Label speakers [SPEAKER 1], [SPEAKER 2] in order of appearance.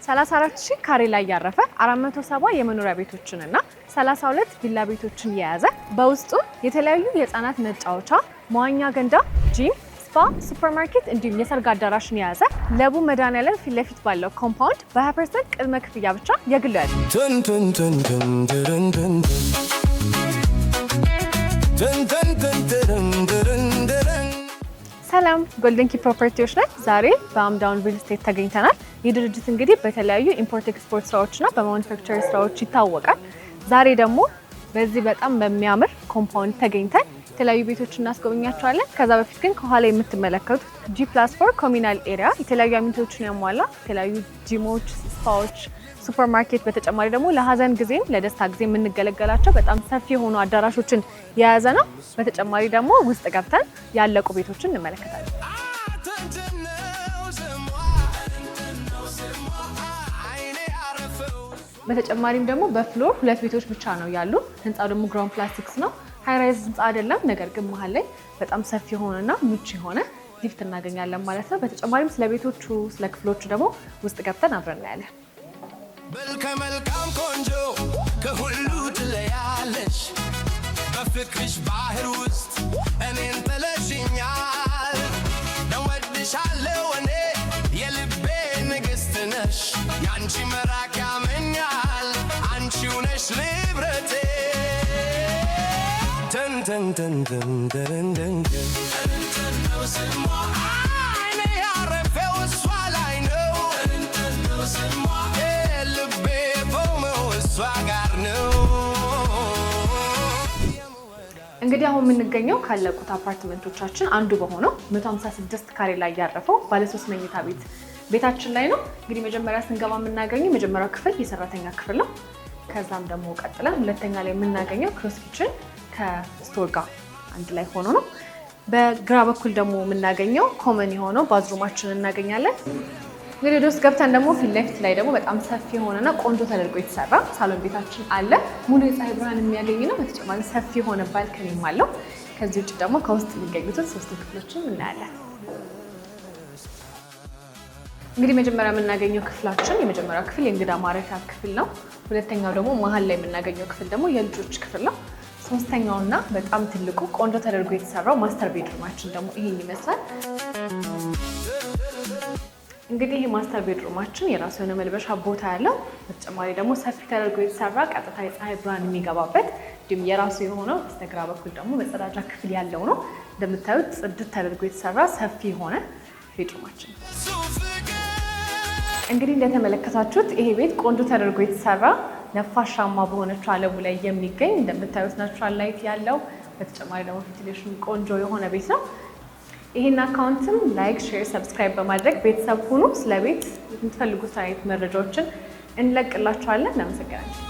[SPEAKER 1] 34 ሺህ ካሬ ላይ ያረፈ፣ 470 የመኖሪያ ቤቶችንና 32 ቪላ ቤቶችን የያዘ፣ በውስጡ የተለያዩ የህፃናት መጫወቻ፣ መዋኛ ገንዳ፣ ጂም፣ spa፣ ሱፐርማርኬት እንዲሁም የሰርግ አዳራሽን የያዘ፣ ለቡ መድኃኒዓለም ፊት ለፊት ባለው compound በ20% ቅድመ ክፍያ ብቻ የግልዎ ያድርጉ።
[SPEAKER 2] ትን ትን ትን ትን ትርን ትን ትን ትን ትን ትርን ትርን ትርን።
[SPEAKER 1] ሰላም፣ Golden Key Property ዎች ነን። ዛሬ በአምዳውን ሪል ስቴት ተገኝተናል። ይህ ድርጅት እንግዲህ በተለያዩ import export ስራዎችና በ manufacture ስራዎች ይታወቃል። ዛሬ ደግሞ በዚህ በጣም በሚያምር compound ተገኝተን የተለያዩ ቤቶች እናስጎበኛቸዋለን። ከዛ በፊት ግን ከኋላ የምትመለከቱት G+4 communal area የተለያዩ amenity ዎችን ያሟላ፣ የተለያዩ ጂሞች፣ spa ዎች፣ ሱፐርማርኬት፣ በተጨማሪ ደግሞ ለሀዘን ጊዜም ለደስታ ጊዜ የምንገለገላቸው በጣም ሰፊ የሆኑ አዳራሾችን የያዘ ነው። በተጨማሪ ደግሞ ውስጥ ገብተን ያለቁ ቤቶችን እንመለከታለን።
[SPEAKER 2] ትንትነው ስሟ፣ አይኔ ያረፈው።
[SPEAKER 1] በተጨማሪም ደግሞ በ floor ሁለት ቤቶች ብቻ ነው ያሉ። ህንፃው ደግሞ ground +6 ነው። High rise ህንፃ አይደለም፣ ነገር ግን መሀል ላይ በጣም ሰፊ የሆነና ምቹ የሆነ ሊፍት እናገኛለን ማለት ነው። በተጨማሪም ስለ ቤቶቹ፣ ስለ ክፍሎቹ ደግሞ ውስጥ ገብተን አብረን እናያለን።
[SPEAKER 2] መልከ መልካም ቆንጆ ከሁሉ ትለያለሽ፣ በፍቅርሽ ባህር ውስጥ እኔን ጥለሽኛል። እወድሻለሁ እኔ፣ የልቤ ንግሥት ነሽ፣ ያንቺ መራቅ ያመኛል፣ አንቺው ነሽ ንብረቴ። ትን ትን ትን ትን ትን ትን ትን አይኔ ያረፈው እሷ ላይ ነው፣ ልቤ ቆመው እሷ ጋር ነው።
[SPEAKER 1] እንግዲህ አሁን የምንገኘው ካለቁት አፓርትመንቶቻችን አንዱ በሆነው 156 ካሬ ላይ ያረፈው ባለሶስት መኝታ ቤት ቤታችን ላይ ነው። እንግዲህ መጀመሪያ ስንገባ የምናገኘው የመጀመሪያው ክፍል የሰራተኛ ክፍል ነው። ከዛም ደግሞ ቀጥለን ሁለተኛ ላይ የምናገኘው cross kitchen ከ store ጋር አንድ ላይ ሆኖ ነው። በግራ በኩል ደግሞ የምናገኘው common የሆነው bathroom ኣችንን እናገኛለን። እንግዲህ ወደ ውስጥ ገብተን ደግሞ ፊት ለፊት ላይ ደግሞ በጣም ሰፊ የሆነና ቆንጆ ተደርጎ የተሰራ ሳሎን ቤታችን አለ። ሙሉ የፀሐይ ብርሃን የሚያገኝ ነው። በተጨማሪ ሰፊ የሆነ balcony ም አለው። ከዚህ ውጭ ደግሞ ከውስጥ የሚገኙትን ሶስቱ ክፍሎችን እናያለን። እንግዲህ መጀመሪያ የምናገኘው ክፍላችን የመጀመሪያው ክፍል የእንግዳ ማረፊያ ክፍል ነው። ሁለተኛው ደግሞ መሀል ላይ የምናገኘው ክፍል ደግሞ የልጆች ክፍል ነው። ሶስተኛውና በጣም ትልቁ ቆንጆ ተደርጎ የተሰራው master bedroom ኣችን ደግሞ ይሄን ይመስላል። እንግዲህ ይህ master bedroom ኣችን የራሱ የሆነ መልበሻ ቦታ ያለው፣ በተጨማሪ ደግሞ ሰፊ ተደርጎ የተሰራ፣ ቀጥታ የፀሐይ ብርሃን የሚገባበት፣ እንዲሁም የራሱ የሆነው በስተግራ በኩል ደግሞ መጸዳጃ ክፍል ያለው ነው። እንደምታዩት ጽድት ተደርጎ የተሰራ ሰፊ የሆነ bedroom ኣችን ነው። እንግዲህ እንደተመለከታችሁት ይሄ ቤት ቆንጆ ተደርጎ የተሰራ፣ ነፋሻማ በሆነችው አለቡ ላይ የሚገኝ፣ እንደምታዩት natural light ያለው፣ በተጨማሪ ደግሞ ventilation ቆንጆ የሆነ ቤት ነው። ይህን account ም like፣ share፣ subscribe በማድረግ ቤተሰብ ሁኑ። ስለ ቤት የምትፈልጉት አይነት መረጃዎችን እንለቅላችኋለን። እናመሰግናለን።